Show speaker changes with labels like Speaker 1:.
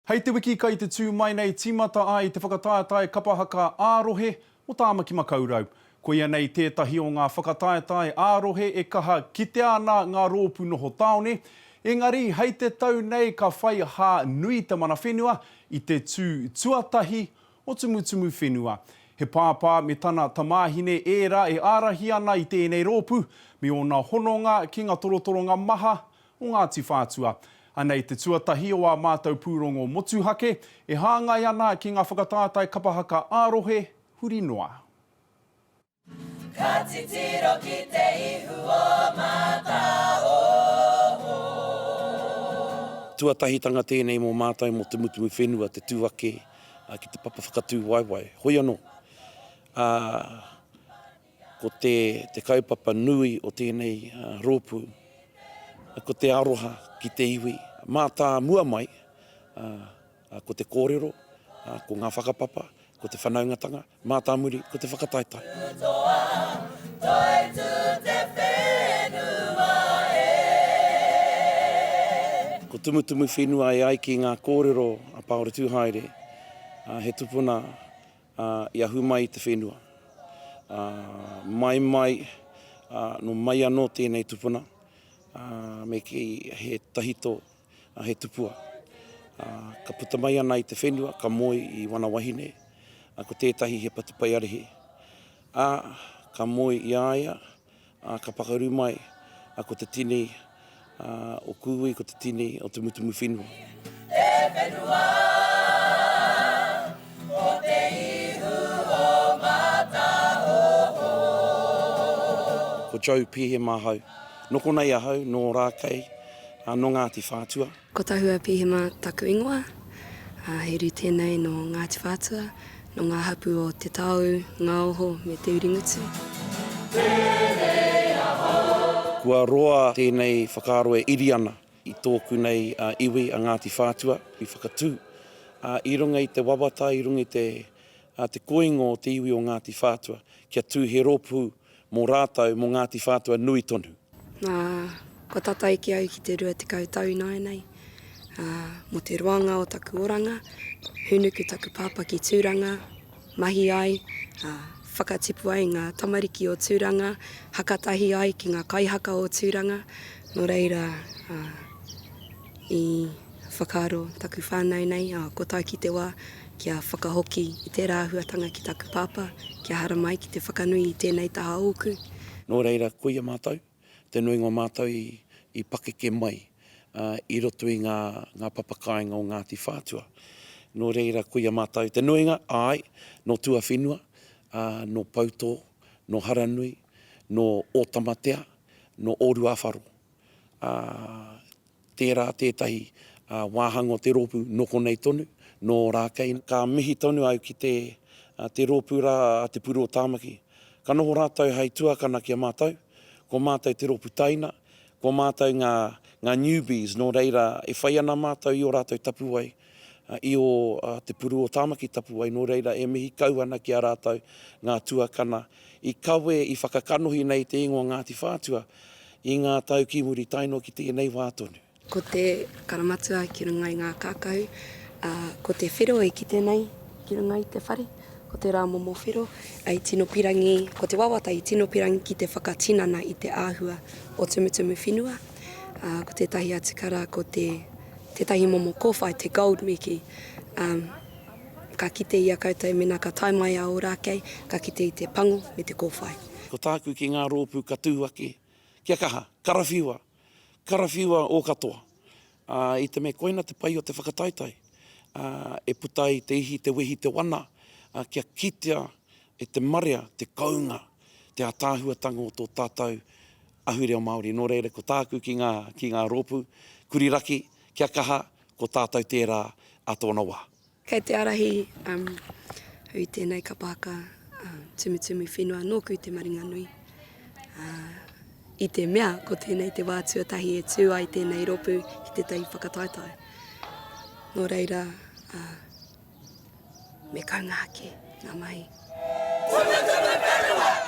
Speaker 1: Hei te wiki kai te tū mai nei tīmata ai te whakataetae kapa haka ā-rohe o Tāmaki Makaurau. Koia nei tētahi o ngā whakataetae ā-rohe e kaha kitea ana ngā rōpū noho tāone, engari hei te tau nei ka whai hā nui te mana whenua i te tū tuatahi o Tumutumuwhenua. He pāpā me tana tamāhine ērā e ārahi ana i tēnei rōpū, me ōna hononga ki ngā torotoronga maha o Ngāti Whātua. Anei te tuatahi o ā mātou pūrongo motuhake e hāngai ana ki ngā whakataetae kapa haka ā-rohe huri noa.
Speaker 2: Ka titiro ki te ihu o Mataoho.
Speaker 3: Tuatahitanga tēnei mō mātou mō Te Mutumuwhenua te tū ake ki te papa whakatū waewae. Hoi anō, ā, Ko te te kaupapa nui o tēnei rōpū, ko te aroha ki te iwi. Mātāmua mai, ko te kōrero, ko ngā whakapapa, ko te whanaungatanga, mātāmuri, ko te whakataetae.
Speaker 2: Toa, toitū te whenua e.
Speaker 3: Ko Tumutumuwhenua e ai ki ngā kōrero a Pāora Tūhaere, he tupuna ā, i ahu mai i te whenua. Ā, mai mai, ā, nō mai anō tēnei tupuna, ā, me kī he tahito, ā, he tupua. Ā, ka puta mai ana i te whenua, ka moe i wana wahine, ā, ko tētahi he patupaiarehe. Ā, ka moe i a ia, Ā, ka pakaru mai, ā, ko te tini, ā, o Kūi, ko te tini o Tumutumuwhenua.
Speaker 2: Te whenua, ko te ihu o Mataoho.
Speaker 3: Ko Joe Pihema ahau. Nō konei ahau, nō Rākei, ā, nō Ngāti Whātua.
Speaker 4: Ko Tahua Pihema taku ingoa, ā, he uri tēnei nō Ngāti Whātua, nō ngā hapū o Te Taoū, Ngāoho me Te Uringutu.
Speaker 3: Kua roa tēnei whakaaro e iri ana i tōku nei iwi a Ngāti Whātua i whakatū i runga i te wawata, i runga i te koingo o te iwi o Ngāti Whātua kia tū he rōpū mō rātou, mō Ngāti Whātua nui tonu.
Speaker 4: Nā, kua tata eke au ki te 20 tau ināianei, ā, mō te roanga o taku oranga, hūnuku taku pāpā ki Tūranga, mahi ai, ā, whakatipu ai ngā tamariki o Tūranga, haka tahi ai ki ngā kaihaka o Tūranga, nō reira, ā, i whakaaro taku whānau nei, ā, ko tae ki te wā kia whakahoki i tērā āhuatanga ki taku pāpā, kia haramai ki te whakanui i tēnei taha ōku.
Speaker 3: Nō reira, koia mātou, te nuinga o mātou i pakeke mai i roto i ngā, ngā papakāinga o Ngāti Whātua. Nō reira, koia mātou, te nuinga, āe, nō tuawhenua, nō Poutō, nō Haranui, nō Ōtamatea, nō Ōruawharo. Ā, Tērā tētahi wāhanga o te rōpū nō konei tonu, nō Rākei. Ka mihi tonu au ki te te rōpū rā a Te Puru o Tāmaki. Ka noho rātou hei tuakana ki a mātou, ko mātou te rōpū taina, ko mātou ngā ngā newbies, nō reira e whai ana mātou i ō rātou tapuwae, i ō Te Puru o Tāmaki tapuwae, nō reira e mihi kau ana ki a rātou ngā tuakana i kawe, i whakakanohi nei te ingoa Ngāti Whātua i ngā tau ki muri tae noa ki tēnei wā tonu.
Speaker 4: Ko te karamatua ki runga i ngā kākahu, ā, ko te whero e kite nei ki runga i te whare, ko tērā momo whero, i tino pirangi, ko te wawata i tino pirangi ki te whakatinana i te āhua o Tumutumuwhenua, ā, ko tētahi atu kara ko te, tētahi momo kōwhai, te gold me kī, ā, ka kite i a koutou mēnā ka tae mai a Ōrākei, ka kite i te pango me te kōwhai.
Speaker 3: Ko tāku ki ngā rōpū ka tū ake, kia kaha, karawhiua, karawhiua ō katoa. Ā, i te mea koina te pai o te whakataetae, ā, e puta ai te ihi, te wehi, te wana, ā, kia kitea e te marea te kounga, te ātaahuatanga o tō tātou ahurea Māori. Nō reira, ko tāku ki ngā, ki ngā rōpū, kuri raki, kia kaha, ko tātou tērā ā tōna wā.
Speaker 4: Kei te arahi au i tēnei kapa haka tumutumu whenua nōku te maringanui. I te mea ko tēnei te wā tuatahi e tū ai tēnei rōpū ki tētahi whakataetae. Nō reira, me kaunga ake ngā mahi.
Speaker 2: Tumutumu whenua!